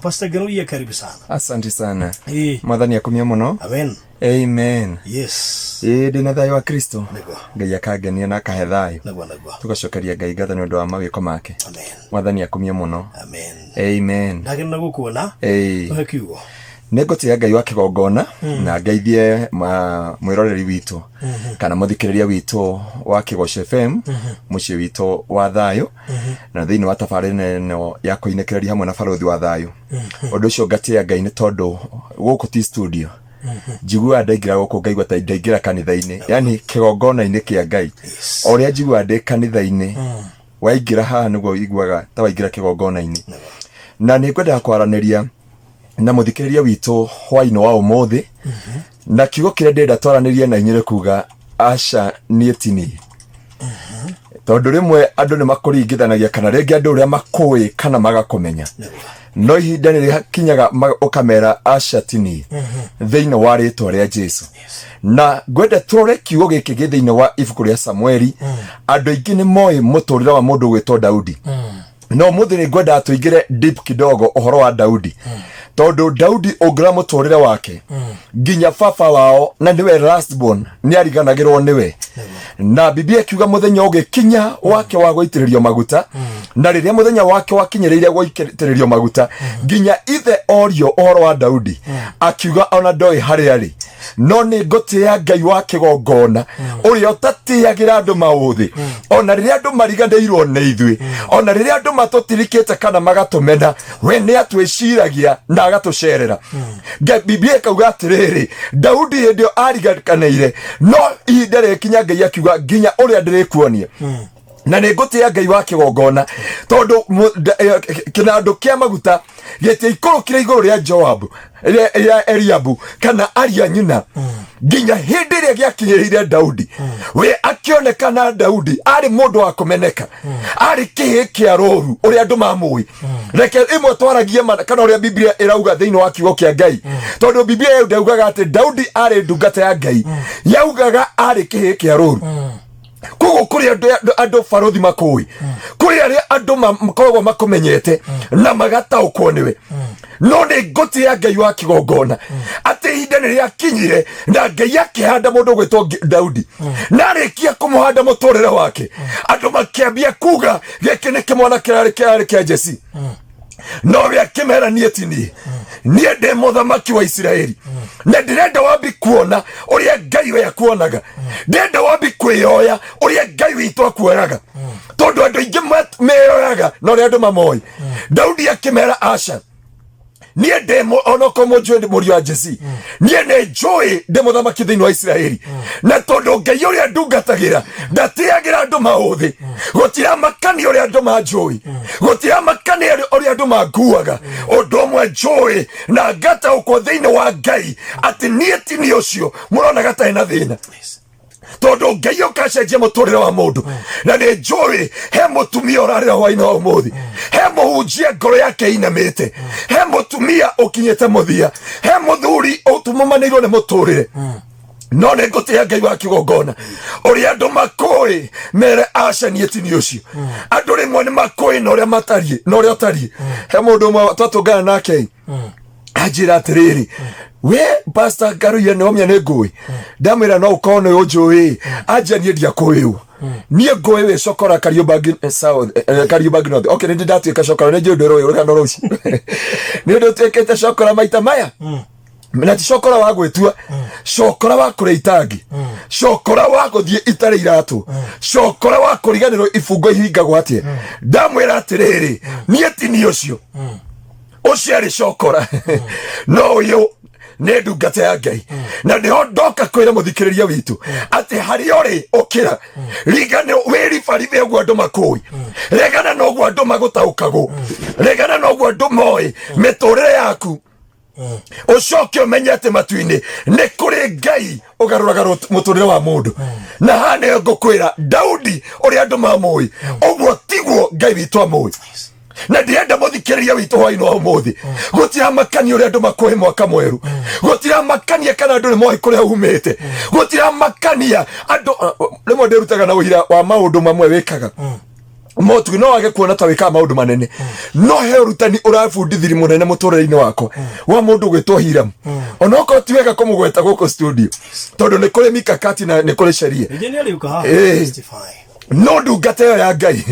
Pastor Ngaruiya, karibu sana. Asante sana. Ĩĩ. Mwathani akumio muno. Amen. Amen. Yes. Ĩĩ ndĩna thayũ wa Kristo. Nĩguo. Ngai akangenia na akahe thayũ. Nĩguo nĩguo. Tũgacokeria Ngai ngatho nĩ ũndũ wa mawĩko make. Amen. Mwathani akumio mũno. Amen. Amen. Ndagena gũkuona. Ĩĩ. Tũhe kiugo. Nĩ ngũtĩĩa Ngai wa kĩgongona na ngeithie mwĩroreri witũ kana mũthikĩrĩria witũ wa Kĩgoco FM, mũciĩ witũ wa thayũ, na thĩinĩ wa tabarĩra ĩno ya kũinĩkĩrĩria hamwe na barũthi wa thayũ. Ũndũ ũcio ngatĩĩa Ngai nĩ tondũ gũkũ ti studio, njiguaga ndaingĩra gũkũ ngaigua ta ndaingĩra kanitha-inĩ, yani kĩgongona-inĩ kĩa Ngai. O ũrĩa njiguaga ndĩ kanitha-inĩ, waingĩra haha nĩguo ũiguaga ta waingĩra kĩgongona-inĩ. Na nĩ ngwendaga kwaranĩria na mũthikĩrĩria witũ hwainĩ wa ũmũthĩ na kiugo kĩrĩa ndĩrenda twaranĩrie na inyuĩ nĩ kuga aca niĩ ti niĩ, tondũ rĩmwe andũ nĩ makũringithanagia kana rĩngĩ andũ ũrĩa makũĩ kana magakũmenya, no ihinda nĩ rĩkinyaga ũkamera aca ti niĩ thĩinĩ wa rĩtwa rĩa Jesu. Na ngwenda tũrore kiugo gĩkĩ gĩ thĩinĩ wa ibuku rĩa Samueli. Andũ aingĩ nĩ moĩ mũtũrĩre wa mũndũ ũgwĩtwo Daudi, no mũthĩ nĩ ngwendaga tũingĩre deep kidogo ũhoro wa Daudi, tondũ Daudi ũngĩra mũtũrĩre wake, nginya baba wao na nĩwe last born nĩ ariganagĩrwo nĩwe. Na Biblia ĩkiuga mũthenya ũgĩkinya wake wa gũitĩrĩrio maguta, na rĩrĩa mũthenya wake wakinyĩrĩire gũitĩrĩrio maguta, nginya ithe orio ũhoro wa Daudi akiuga ona ndoĩ harĩa arĩ. No nĩ ngũtĩĩa Ngai wa kĩgongona ũrĩa ũtatĩagĩra andũ maũthĩ, ona rĩrĩa andũ mariganĩirwo nĩ ithuĩ, ona rĩrĩa andũ matũtirikĩte kana magatũmena, we nĩ atwĩciragia na agatũcerera. Biblia ĩkauga atĩrĩrĩ, Daudi hĩndĩ ĩyo ariganĩire, no ihinda rĩkinya Ngai akiuga nginya ũrĩa ndĩrĩkuonia. Na nĩ ngũtĩĩa Ngai wa kĩgongona tondũ kĩnandũ kĩa maguta gĩtiaikũrũkire igũrũ rĩa Joabu, rĩa Eliabu kana aria nyina, nginya hĩndĩ ĩrĩa gĩakinyĩrĩire Daudi. We akĩonekana Daudi arĩ mũndũ wa kũmeneka, arĩ kĩhĩ kĩa rũru ũrĩa andũ mamũĩ. Reke ĩmwe twaragie kana ũrĩa Biblia ĩrauga thĩinĩ wa kiugo kĩa Ngai, tondũ Biblia ĩyo ndaugaga atĩ Daudi arĩ ndungata ya Ngai, yaugaga arĩ kĩhĩ kĩa rũru. Koguo kũrĩ andũ barũthi makũĩ, kũrĩ arĩa andũ makoragwo makũmenyete na magataũkwo nĩwe. No nĩ ngũtĩĩa Ngai wa kĩgongona atĩ ihinda nĩ rĩakinyire na Ngai akĩhanda mũndũ ũgwĩtwo Daudi, na arĩkia kũmũhanda mũtũrĩre wake, andũ makĩambia kuga gĩkĩ nĩ kĩmwana kĩrarĩ kĩa Jesi. No we akĩmera, niĩ ti niĩ, niĩ ndĩ mũthamaki wa Isiraeli, na ndĩrenda wambi kuona ũrĩa Ngai we akuonaga, ndĩrenda wambi kwĩyoya ũrĩa Ngai witũ akuoyaga, tondũ andũ aingĩ meyoyaga na ũrĩa andũ mamoĩ. Daudi akĩmera, aca, niĩ ndĩ onokorwo mũnjũĩ ndĩ mũriũ wa Jesi, niĩ nĩ njũĩ ndĩ mũthamaki thĩinĩ wa Isiraeli, na tondũ Ngai ũrĩa ndungatagĩra ndatĩagĩra andũ maũthĩ, gũtiramakania ũrĩa andũ manjũĩ, gũtiramakania ũrĩa andũ manguaga. Ũndũ ũmwe njũĩ na ngataũkwo thĩinĩ wa Ngai atĩ niĩ ti niĩ ũcio mũronaga tarĩ na thĩna, tondũ Ngai ũkacenjia mũtũrĩre wa mũndũ. Na nĩ njũĩ he mũtumia ũrarĩra hwainĩ wa ũmũthĩ, he mũhunjia ngoro yake inamĩte, he mũtumia ũkinyĩte mũthia, he mũthuri ũtumumanĩirwo nĩ mũtũrĩre. No nĩ ngũtĩĩa Ngai wa kĩgongona ũrĩa andũ makũĩ mere aca niĩ ti niĩ ũcio. Andũ rĩmwe nĩ makũĩ na ũrĩa matariĩ na ũrĩa ũtariĩ. He mũndũ ũmwe twatũngana nake anjĩra atĩrĩrĩ, we Pastor Ngaruiya nĩ omia nĩ ngũĩ. Ndamwĩra no ũkorwo nĩ ũnjũĩ. Anjia niĩ ndiakũĩ ũ, niĩ ngũĩ wĩ cokora Kariobangi South, Kariobangi North. Okay, nĩ ndatuĩka cokora, nĩ njũĩ ndũrũĩ rũgano rũcio nĩ ũndũ ũtuĩkĩte cokora maita maya, na ti cokora wa gwĩtua, cokora wa kũrĩa itangi, cokora wa gũthiĩ itarĩ iratũ, cokora wa kũriganĩrwo ibungo ihingagwo atĩa. Ndamwĩra atĩrĩrĩ, niĩ ti niĩ ũcio, ũcio arĩ cokora, no ũyũ nĩ ndungata ya Ngai. Na nĩho ndoka kwĩra mũthikĩrĩria witũ atĩ harĩa ũrĩ ũkĩra rigane wĩribaribe ũguo andũ makũĩ, regana na ũguo andũ magũtaũkagwo, regana na ũguo andũ moĩ mĩtũrĩre yaku, ũcoke ũmenye atĩ matu-inĩ nĩ kũrĩ Ngai ũgarũraga mũtũrĩre wa mũndũ. Na haha nĩyo ngũkwĩra Daudi ũrĩa andũ mamũĩ ũguo tiguo Ngai witũ amũĩ. Na ndĩrenda mũthikĩrĩria witũ hwainĩ wa ũmũthĩ, gũtiramakania ũrĩa andũ makũĩ mwaka mwerũ, gũtiramakania kana andũ nĩ moĩ kũrĩa umĩte, gũtiramakania andũ. Rĩmwe ndĩrutaga na ũira wa maũndũ mamwe wĩkaga. Motugi no wage kuona ta wĩkaga maũndũ manene, no he ũrutani ũrabundithiri mũnene mũtũrĩre-inĩ wakwa wa mũndũ gwĩtwo Hiram, onokorwo ti wega kũmũgweta gũkũ studio tondũ nĩ kũrĩ mikakati na nĩ kũrĩ sheria. Rĩngĩ nĩ arĩũka haha testify. No ndungata ĩyo ya Ngai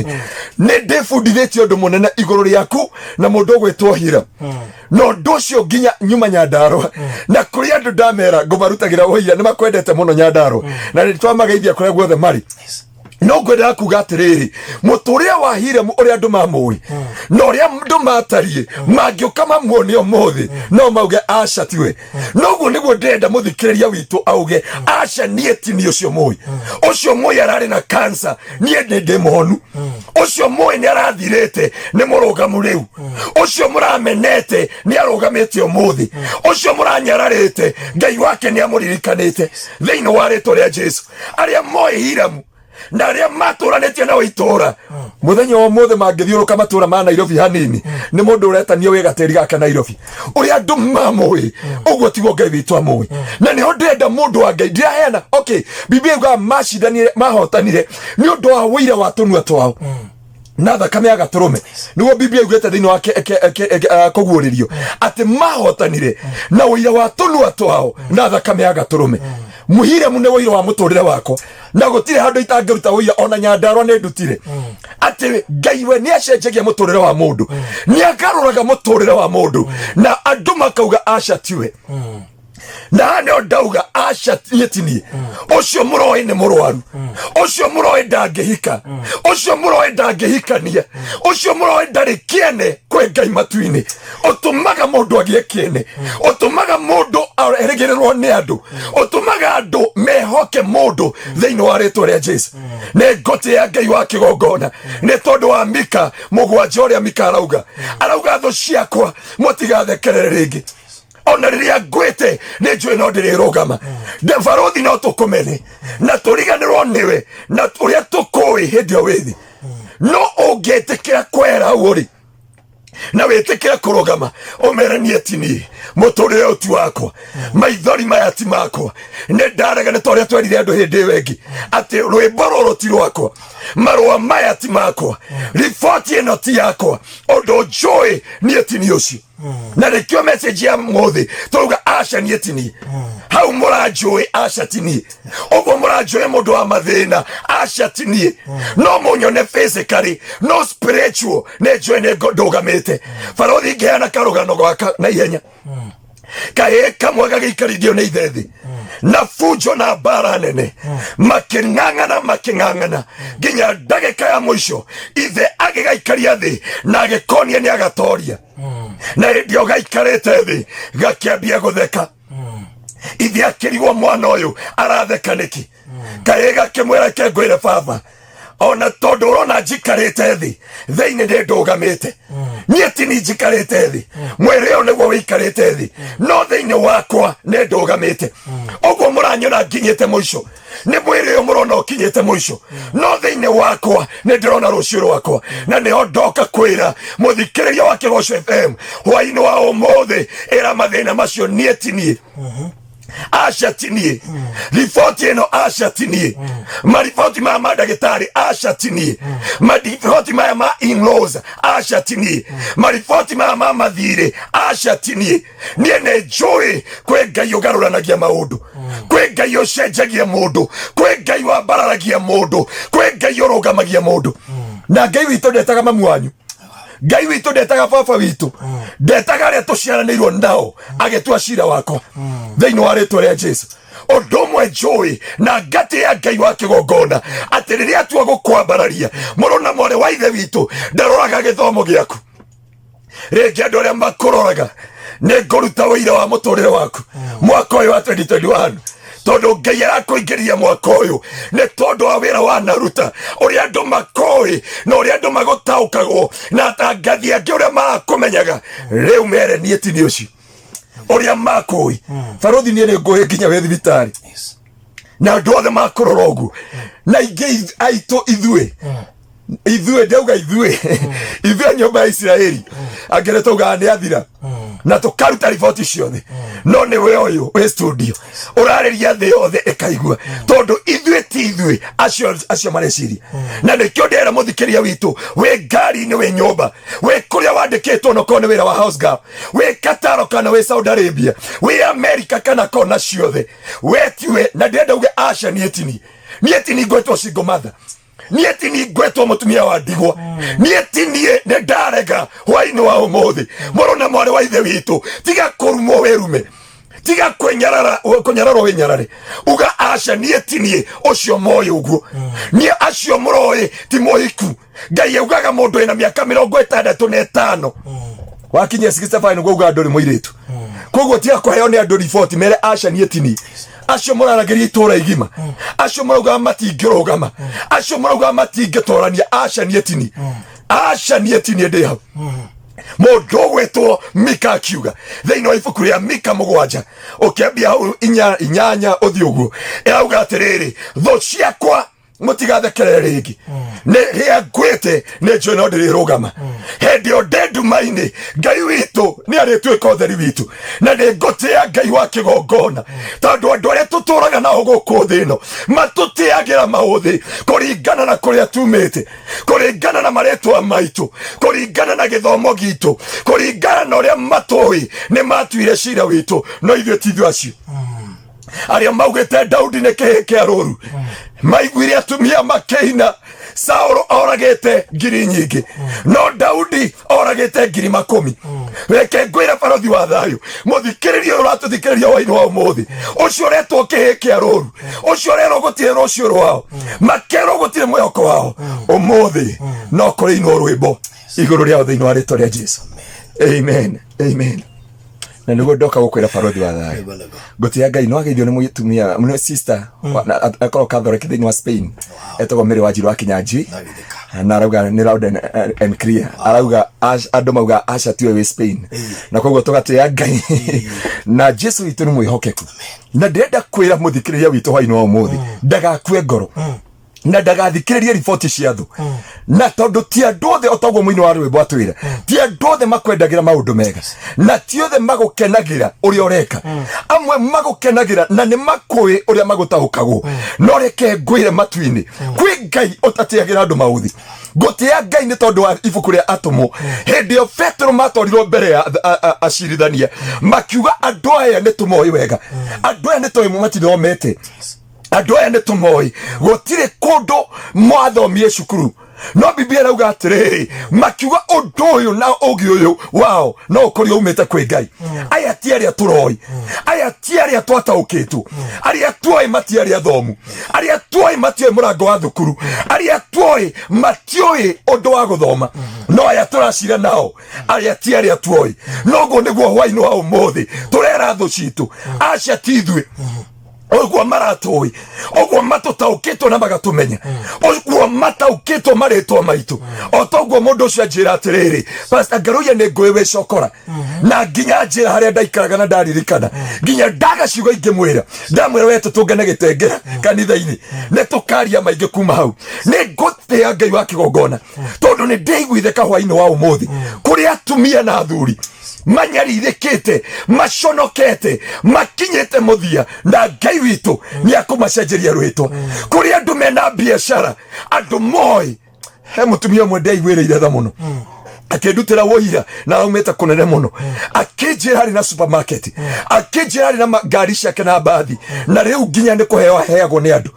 nĩ ndĩbundithĩtie ũndũ mũnene igũrũ rĩaku na mũndũ ũgwĩtwo Hiram, na ũndũ ũcio nginya nyuma Nyandarũa na kũrĩ andũ ndamera ngũmarutagĩra ũira nĩ makwendete mũno Nyandarũa na nĩ twamageithia kũrĩa guothe marĩ. No ngwendaga kuga atĩrĩrĩ, mũtũrĩre wa Hiramu ũrĩa andũ mamũĩ na ũrĩa andũ matariĩ mangĩũka mamuone ũmũthĩ no mauge aca tiwe. Noguo nĩguo ndĩrenda mũthikĩrĩria witũ auge aca, niĩ ti niĩ ũcio mũĩ. Ũcio mũĩ ararĩ na cancer, niĩ nĩ ndĩ mũhonu. Ũcio mũĩ nĩ arathirĩte, nĩ mũrũgamu rĩu. Ũcio mũramenete nĩ arũgamĩte ũmũthĩ. Ũcio mũranyararĩte, Ngai wake nĩ amũririkanĩte thĩinĩ wa rĩtwa rĩa Jesu. Arĩa moĩ Hiramu na arĩa matũranĩtie nao itũra mũthenya wa ũmũthĩ mangĩthiũrũka matũra ma Nairobi hanini, nĩ mũndũ ũretanio wĩ gatĩri gaka Nairobi ũrĩa andũ mamũĩ. Ũguo tiguo Ngai witũ amũĩ, na nĩho ndĩrenda mũndũ wa Ngai ndĩraheana. Okay, Biblia yugaga macindanire, mahotanire nĩ ũndũ wa ũira wa tũnua twao na thakame ya gatũrũme. Nĩguo Biblia ugĩte thĩinĩ wa kũguũrĩrio atĩ mahotanire na ũira wa tũnua twao na thakame ya gatũrũme. Mũhiremu nĩ ũira wa mũtũrĩre wakwa, na gũtirĩ handũ itangĩruta ũira, ona Nyandarua nĩ ndutire atĩ Ngai we nĩ acenjagia mũtũrĩre wa mũndũ, nĩ agarũraga mũtũrĩre wa mũndũ na andũ makauga aca tiwe. Na haha nĩho ndauga aca, niĩ ti niĩ. Ũcio mũroĩ nĩ mũrwaru, ũcio mũroĩ ndangĩhika, ũcio mũroĩ ndangĩhikania, ũcio mũroĩ ndarĩ kĩene kwĩ Ngai matu-inĩ ũtũmaga mũndũ agĩe kĩene, ũtũmaga mũndũ erĩgĩrĩrwo nĩ andũ, ũtũmaga andũ mehoke mũndũ thĩinĩ wa rĩtwa rĩa Jesu. Nĩ ngũtĩ ya Ngai wa kĩgongona nĩ tondũ wa Mika 7 ũrĩa Mika arauga thũ ciakwa mũtigathekerere rĩngĩ. Ona rĩrĩa ngwĩte nĩ njũĩ no ndĩrĩrũgama. Barũthi no tũkũmene na tũriganĩrwo nĩwe na ũrĩa tũkũĩ hĩndĩ ĩyo wĩthĩ, no ũngĩtĩkĩra kwera hau ũrĩ na wĩtĩkĩre kũrũgama ũmere niĩ ti niĩ, mũtũrĩre ũyũ ti wakwa, maithori maya ti makwa, nĩ ndarega. Nĩ ta ũrĩa twerire andũ hĩndĩ ĩyo ĩngĩ atĩ rwĩmbo rũrũ ti rwakwa, marũa maya ti makwa, riboti ĩno ti yakwa, ũndũ njũĩ niĩ ti niĩ ũcio. Na nĩkĩo message ya mũthĩ tũrauga aca, niĩ ti niĩ. Hau mũranjũĩ, aca ti niĩ. Ũguo mũranjũĩ mũndũ wa mathĩna, aca ti niĩ. No mũnyone physically, no spiritual nĩ njũĩ nĩ ndũgamĩte. Barothi, ngĩheana karũgano gwaka na ihenya, kahĩĩ kamwe gagĩikarithio nĩ ithe thĩ na bunjo na mbara nene, makĩng'ang'ana makĩng'ang'ana nginya ndagĩka ya mũico ithe agĩgaikaria thĩ na agĩkonia nĩ agatoria. Na hĩndĩ ĩyo gaikarĩte thĩ gakĩambia gũtheka. Ithe akĩrigwo mwana ũyũ aratheka nĩkĩ. Kahĩĩ gakĩmwĩra, ke ngwĩre baba, ona tondũ ũrona njikarĩte thĩ, thĩinĩ nĩ ndũgamĩte. Niĩ ti ni njikarĩte thĩ, mwĩrĩ ũyũ nĩguo wĩikarĩte thĩ, no thĩinĩ wakwa nĩ ndũgamĩte. Ũguo mũranyona nginyĩte mũico, nĩ mwĩrĩ ũyũ mũrona ũkinyĩte mũico, no thĩinĩ wakwa nĩ ndĩrona rũciũ rwakwa. Na nĩho ndoka kwĩra mũthikĩrĩria wa Kĩgoco FM hwainĩ wa ũmũthĩ, ĩra mathĩna macio niĩ ti niĩ, aca ti niĩ, riboti ĩno aca ti niĩ, mariboti maya ma ndagĩtarĩ aca ti niĩ, mariboti maya ma in-laws aca ti niĩ, mariboti maya ma mathirĩ aca ti niĩ. Niĩ nĩ njũĩ kwĩ Ngai ũgarũranagia maũndũ, kwĩ Ngai ũcenjagia mũndũ, kwĩ Ngai wambararagia mũndũ, kwĩ Ngai ũrũgamagia mũndũ. Na Ngai witũ ndetaga mamu wanyu, Ngai witũ ndetaga baba witũ, ndetaga arĩa tũciaranĩirwo nao agĩtua cira wakwa thĩinĩ wa rĩtwa rĩa Jesu. Ũndũ ũmwe njũĩ na ngatĩ ya Ngai wa kĩgongona atĩ rĩrĩa atua gũkwambararia, mũrũ na mwarĩ wa ithe witũ, ndaroraga gĩthomo gĩaku rĩngĩ, andũ arĩa makũroraga. Nĩ ngũruta ũira wa mũtũrĩre waku mwaka ũyũ wa 2021, tondũ Ngai arakũingĩria mwaka ũyũ nĩ tondũ wa wĩra wanaruta, ũrĩa andũ makoĩ na ũrĩa andũ magũtaũkagwo na atangathi angĩ ũrĩa marakũmenyaga rĩu mere niĩ ti niĩ ũcio ũrĩa makũĩ. Barothi, niĩ nĩ ngũĩ nginya wĩ thibitarĩ na andũ othe makũrora ũguo na ingĩ aitũ ithuĩ ndauga ithuĩ a nyũmba ya Isiraeli angĩrĩ taugaga nĩ athira. Na tũkaruta riboti ciothe, no nĩ we ũyũ wĩ studio ũrarĩria thĩ yothe ĩkaigua, tondũ ithuĩ ti ithuĩ acio acio mareciria. Na nĩkĩo ndĩrera mũthikĩria witũ wĩ ngari-inĩ, wĩ nyũmba, wĩ kũrĩa wandĩkĩtwo, nokorwo nĩ wĩra wa house girl, wĩ Kataro kana wĩ Saudi Arabia, wĩ America kana kona ciothe, we tiwe. Na ndĩrenda uge aca, niĩ tini, niĩ tini ngwĩtwo single mother, niĩ ti ngwetwo mũtumia wa ndigwa, niĩ ti niĩ. Nĩ ndarega hwainĩ wa ũmũthĩ. Mũrũ na mwarĩ wa ithe witũ, tiga kũrumwo wĩrume, tiga kwĩnyarara, kũnyararwo wĩnyarare. Uga aca, niĩ ti niĩ ũcio moĩ ũguo, niĩ acio mũroĩ ti mũhiku. Ngai augaga mũndũ wĩna mĩaka 65 wakinyia 65 nĩguo uga ndũrĩ mũirĩtu. Koguo tiga kũheo nĩ andũ riboti, mere aca, niĩ ti niĩ acio mũraragĩria itũra igima, acio maraugaga matingĩrũgama, acio maraugaga matingĩtorania. Aca, niĩ tini, aca, niĩ tini ndĩ hau. Mũndũ ũgwĩtwo Mika akiuga thĩinĩ wa ibuku rĩa Mika 7, ũkĩambia hau 8 ũthiĩ ũguo, ĩrauga atĩrĩrĩ, thũ ciakwa mũtigathekerere rĩngĩ, nĩ rĩa ngwĩte nĩ njũĩ no ndĩrĩrũgama. Hĩndĩ ĩyo ndĩ nduma-inĩ, Ngai witũ nĩ arĩtuĩka ũtheri witũ. Na nĩ ngũtĩa Ngai wa kĩgongona, tondũ andũ arĩa tũtũraga nao gũkũ thĩ ĩno matũtĩagĩra maũthĩ kũringana na kũrĩa tumĩte, kũringana na marĩtwa maitũ, kũringana na gĩthomo gitũ, kũringana na ũrĩa matũĩ. Nĩ matuire cira witũ, no ithuĩ ti ithuĩ acio. Arĩa maugĩte Daudi nĩ kĩhĩ kĩa rũru maiguire atumia makĩina, Saũlũ oragĩte ngiri nyingĩ, no Daudi oragĩte ngiri makũmi. Reke ngwĩre, barothi wa thayũ, mũthikĩrĩria ũyũ ũratũthikĩrĩria wainĩ wa ũmũthĩ, ũcio ũretwo kĩhĩ kĩa rũru, ũcio ũrerwo gũtirĩ rũciũ rwao, makerwo gũtirĩ mwĩhoko wao, ũmũthĩ no kũrĩinwo rwĩmbo igũrũ rĩao thĩinĩ wa rĩtwa rĩa Jesu. Amen, amen. Na nĩguo ndoka gũkwĩra, barothi wa thayũ. Nĩguo, nĩguo. Ngũtĩa Ngai no ageithio nĩ mũtumia, nĩ sister akorwo Catholic thĩinĩ wa Spain, etagwo Mary Wanjiru wa Kinyanjui. Ndagĩthĩka. Na arauga nĩ loud and clear, arauga andũ mauga aca tiwe wĩ Spain. Na koguo tũgatĩa Ngai na Jesu witũ nĩ mwĩhokeku. Na ndĩrenda kwĩra mũthikĩrĩria witũ hwainĩ wa ũmũthĩ ndagakue ngoro na ndagathikĩrĩrie riboti cia thũ, na tondũ ti andũ othe, o toguo mũini wa rwĩmbo atwĩra, ti andũ othe makwendagĩra maũndũ mega, na ti othe magũkenagĩra ũrĩa ũreka. Amwe magũkenagĩra na nĩ makũĩ ũrĩa magũtaũkagwo. No reke ngwĩre, matu-inĩ kwĩ Ngai ũtatĩagĩra andũ maũthi. Ngũtĩa Ngai nĩ tondũ wa ibuku rĩa Atũmwo, hĩndĩ ĩyo Petero matwarirwo mbere ya acirithania, makiuga andũ aya nĩ tũmoĩ wega, andũ aya nĩ tũĩ matithomete, andũ aya nĩ tũmoĩ, gũtirĩ kũndũ mwathomie cukuru. No Biblia ĩrauga atĩrĩrĩ, makiuga ũndũ ũyũ na ũgĩ ũyũ wao no ũkorio umĩte kwĩ Ngai. Aya ti arĩa tũroĩ, aya ti arĩa twataũkĩtwo, arĩa tuoĩ matiarĩ athomu, arĩa tuoĩ matioĩ mũrango wa thukuru, arĩa tuoĩ matiũĩ ũndũ wa gũthoma, no aya tũracira nao, arĩa ti arĩa tuoĩ. Noguo nĩguo hwainĩ wa ũmũthĩ tũrera thũ citũ, aca ti ithuĩ. Ũguo maratũĩ, ũguo matũtaũkĩtwo na magatũmenya, ũguo mataũkĩtwo marĩtwa maitũ, o toguo mũndũ ũcio anjĩra atĩrĩrĩ, Pastor Ngaruiya, nĩ ngũĩ wĩ cokora, na nginya njĩra harĩa ndaikaraga na ndaririkana, nginya ndaga ciugo ingĩmwĩra. Ndamwĩra we tũtũngane gĩtengera kanitha-inĩ, nĩ tũkaria maingĩ kuma hau. Nĩ ngũtĩa Ngai wa kĩgongona, tondũ nĩ ndĩiguithe kahwainĩ wa ũmũthĩ kũrĩ atumia na athuri manyarirĩkĩte, maconokete, makinyĩte mũthia, na Ngai witũ nĩ akũmacenjeria rwĩtwa. Kũrĩ andũ mena biacara, andũ moĩ. He mũtumia ũmwe ndeiguĩrĩire tha mũno, akĩndutĩra wũira na aumĩte kũnene mũno, akĩnjĩra arĩ na supermarket, akĩnjĩra arĩ na ngari ciake na mbathi, na rĩu nginya nĩ kũheo aheagwo nĩ andũ.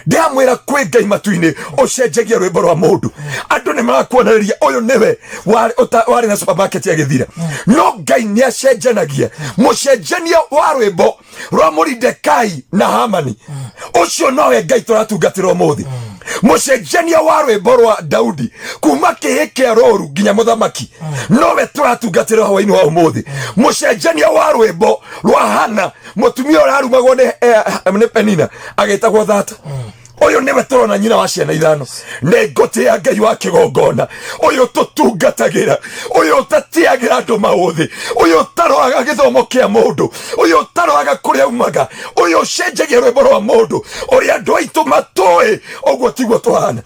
Ndamwĩra kwĩ Ngai matu-inĩ ũcenjagia rwĩmbo rwa mũndũ. Andũ nĩ marakuonereria ũyũ nĩwe warĩ na supermarket agĩthira, no Ngai nĩ acenjanagia. Mũcenjania wa rwĩmbo rwa Mũridekai na Hamani, ũcio nowe Ngai tũratungatĩra ũmũthĩ. Mũcenjania wa rwĩmbo rwa Daudi kuma kĩhĩ kĩa rũru nginya mũthamaki, nowe tũratungatĩra hwainĩ wa ũmũthĩ. Mũcenjania wa rwĩmbo rwa Hana, mũtumia ũrarumagwo nĩ Penina agĩtagwo thata, ũyũ nĩwe tũrona nyina wa ciana 5. Nĩ ngũtĩa Ngai wa kĩgongona, ũyũ tũtungatagĩra, ũyũ ũtatĩagĩra andũ maũthĩ, ũyũ ũtaroraga gĩthomo kĩa mũndũ, ũyũ ũtaroraga kũrĩa aumaga, ũyũ ũcenjagia rwĩmbo rwa mũndũ. Ũrĩa andũ aitũ matũĩ, ũguo tiguo tũhana.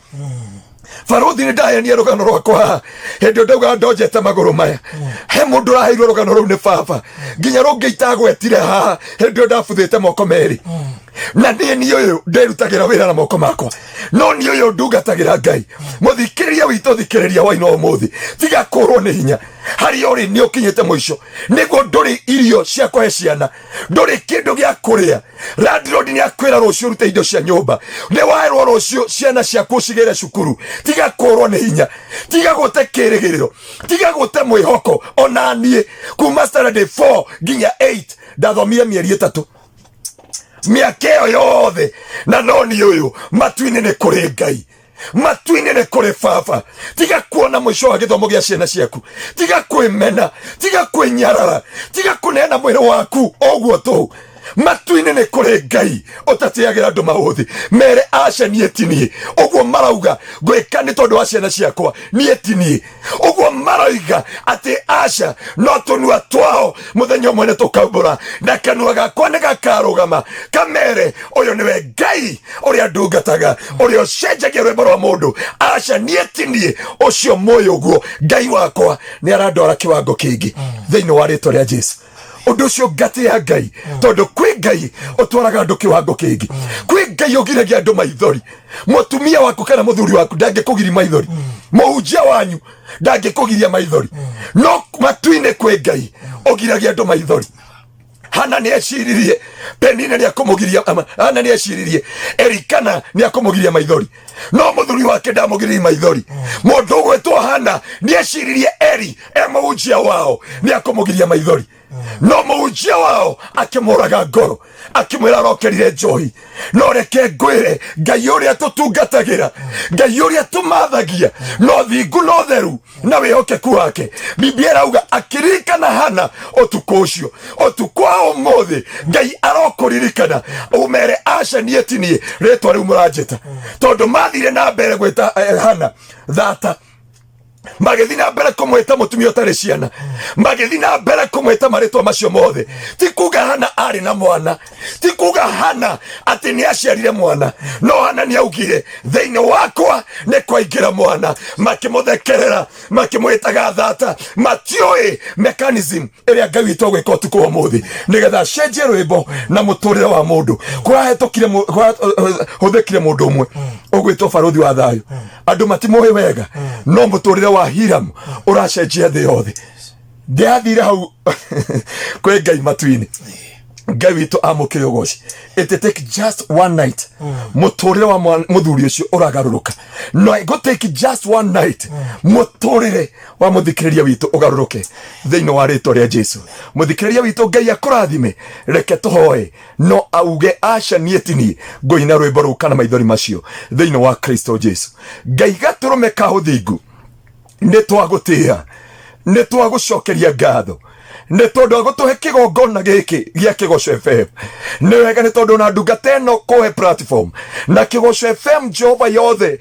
Barũthi, nĩ ndahenia rũgano rwakwa haha. Hĩndĩ ĩyo ndaugaga ndonjete magũrũ maya, he mũndũ ũraheirwo rũgano rũu nĩ baba, nginya rũngĩ itagwetire haha. Hĩndĩ ĩyo ndabuthĩte moko merĩ, na niĩ niĩ ũyũ ndĩrutagĩra wĩra na moko makwa, no niĩ ũyũ ndungatagĩra Ngai. Mũthikĩrĩria witũ, thikĩrĩria waina ũmũthĩ, tiga kũrwo nĩ hinya harĩa ũrĩ. Nĩ ũkinyĩte mũico, nĩguo ndũrĩ irio cia kũhe ciana, ndũrĩ kĩndũ gĩa kũrĩa. Landlord nĩ akwĩra rũciũ ũrute indo cia nyũmba, nĩ waerwo rũciũ ciana ciaku ũcigĩre cukuru. Tiga kũrwo nĩ hinya, tiga gũte kĩrĩgĩrĩro, tiga gũte mwĩhoko. Ona niĩ kuma standard 4 nginya 8 ndathomire mĩeri 3, mĩaka ĩyo yothe, na no niĩ ũyũ. Matu-inĩ nĩ kũrĩ Ngai, matu-inĩ nĩ kũrĩ baba. Tiga kuona mũico wa gĩthomo gĩa ciana ciaku, tiga kwĩmena, tiga kwĩnyarara, tiga kũneana mwĩrĩ waku ũguo tũhũ. Matu-inĩ nĩ kũrĩ Ngai ũtatĩagĩra andũ maũthĩ. Mere aca, niĩ ti niĩ ũguo marauga ngwĩka nĩ tondũ wa ciana ciakwa, niĩ ti niĩ ũguo maroiga atĩ aca, no tũnua twao mũthenya ũmwe nĩ tũkaumbũra, na kanua gakwa nĩ gakarũgama kamere ũyũ nĩwe Ngai ũrĩa ndungataga, ũrĩa ũcenjagia rwĩmbo rwa mũndũ. Aca, niĩ ti niĩ ũcio mũĩ ũguo. Ngai wakwa nĩ arandwara kĩwango kĩngĩ thĩinĩ wa rĩtwa rĩa Jesu. Ũndũ ũcio ngatĩa Ngai, tondũ kwĩ Ngai ũtwaraga andũ kĩwango kĩngĩ, kwĩ Ngai ũgiragia andũ maithori. Mũtumia waku kana mũthuri waku ndangĩkũgiria maithori, mũhunjia wanyu ndangĩkũgiria maithori, no matu-inĩ kwĩ Ngai ũgiragia andũ maithori. Hana nĩ eciririe Penina nĩ akũmũgiria, Hana nĩ eciririe Elikana nĩ akũmũgiria maithori, no mũthuri wake ndamũgiririe maithori. Mũndũ ũgwĩtwo Hana nĩ eciririe Eri e mũhunjia wao nĩ akũmũgiria maithori, no mũhunjia wao akĩmũraga ngoro, akĩmwĩra arokerire njohi. No reke ngwĩre, Ngai ũrĩa tũtungatagĩra, Ngai ũrĩa tũmathagia no thingu no theru na wĩhokeku wake, Biblia ĩrauga akĩririkana Hana ũtukũ ũcio. Ũtukũ wa ũmũthĩ Ngai arokũririkana, ũmere aca, niĩ ti niĩ rĩtwa rĩu mũranjĩta, tondũ mathire na mbere gwĩta Hana thata, magĩthiĩ na mbere kũmwĩta mũtumia ũtarĩ ciana, magĩthiĩ na mbere kũmwĩta marĩtwa macio mothe. Ti kuga Hana arĩ na mwana, ti kuga Hana atĩ nĩ aciarire mwana, no Hana nĩ augire thĩinĩ wakwa nĩ kwaingĩra mwana. Makĩmũthekerera, makĩmwĩtaga thata, matiũĩ mechanism ĩrĩa Ngai witũ agwĩka ũtukũ wa ũmũthĩ nĩgetha acenjie rwĩmbo na mũtũrĩre wa mũndũ. Kũrahĩtũkire, hũthĩkire mũndũ ũmwe ũgwĩtwo Barũthi wa Thayũ, andũ matimũĩ wega, no mũtũrĩre wa Hiram ũracenjia thĩ yothe. Ndĩathire hau kwĩ Ngai matu-inĩ. Ngai witũ amũkĩre ũgoci. It take just one night, mũtũrĩre wa mũthuri ũcio ũragarũrũka. No ĩgũ take just one night, mũtũrĩre wa mũthikĩrĩria witũ ũgarũrũke thĩinĩ wa rĩtwa rĩa Jesu. Mũthikĩrĩria witũ, Ngai akũrathime. Reke tũhoe, no auge aca, niĩ ti niĩ ngũina rwĩmbo rũu kana maithori macio thĩinĩ wa Kristo Jesu. Ngai gatũrũme ka ũthingu, nĩ twagũtĩĩa, nĩ twagũcokeria ngatho nĩ tondũ wa gũtũhe kĩgongona gĩkĩ gĩa Kĩgoco FM. Nĩ wega nĩ tondũ na ndungata ĩno kũhe platform na Kĩgoco FM, Jehova yothe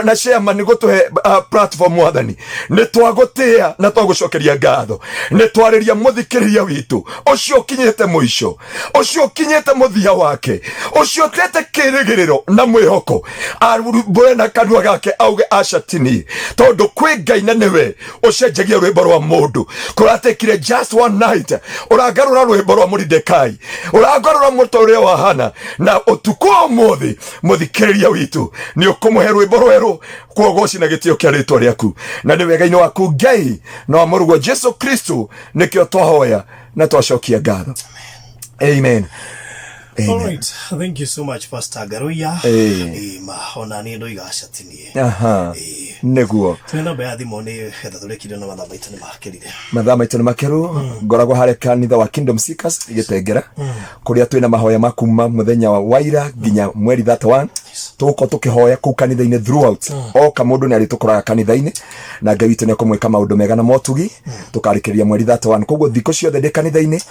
na chairman gũtũhe platform. Mwathani, nĩ twagũtĩĩa na twagũcokeria ngatho. Nĩ twarĩria mũthikĩrĩria witũ ũcio ũkinyĩte mũico, ũcio ũkinyĩte mũthia wake, ũcio ũtete kĩrĩgĩrĩro na mwĩhoko, arumbũre na kanua gake auge aca, tini, tondũ kwĩ Ngai na nĩwe ũcenjagia rwĩmbo rwa mũndũ. Kũratekire just one night, ũragarũra rwĩmbo rwa Mũridekai, ũragarũra mũtũrĩre wa Hana, na ũtukũ wa ũmũthĩ mũthikĩrĩria witũ nĩ ũkũmũhe rwĩmbo rwerũ. Kwogoci na gĩtĩo kĩa rĩtwa rĩaku, na nĩ wega-inĩ waku Ngai na wa mũrũguo Jesu Kristo nĩkĩo twahoya na twacokia ngatho. Amen. All right. Thank you so much, Pastor Ngaruiya. Ma ona niĩ ndoiga aca ti niĩ. Nĩguo. Twĩ namba ya thimũ nĩ getha tũrĩkire na mathaa maitũ nĩ makĩrire. Mathaa maitũ nĩ makeru. Ngoragwo harĩa kanitha wa Kingdom Seekers Gĩtengera, kũrĩa twĩna mahoya ma kuma mũthenya wa waira nginya mweri 31. Tũgũkorwo tũkĩhoya kũu kanitha-inĩ throughout. Oka mũndũ nĩ arĩtũkoraga kanitha-inĩ, na Ngai witũ nĩ ekũmwĩka maũndũ mega na motugi. Tũkarĩkĩrĩria mweri 31, koguo thikũ ciothe ndĩ kanitha-inĩ,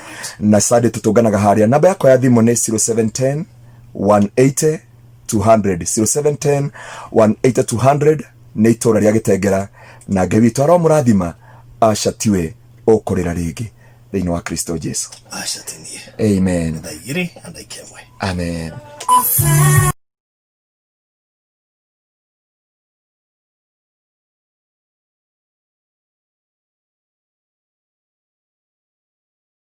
na Sunday tũtũnganaga harĩa. Namba yakwa ya thimũ nĩ 0710 180 200, 0710 180 200. Nĩ itũra rĩa Gĩtengera, na Ngai witũ aromũrathima. Aca tiwe ũkũrĩra rĩngĩ thĩinĩ wa Kristo Jesu. Aca ti niĩ. Amen. Thaa 2:01. Amen.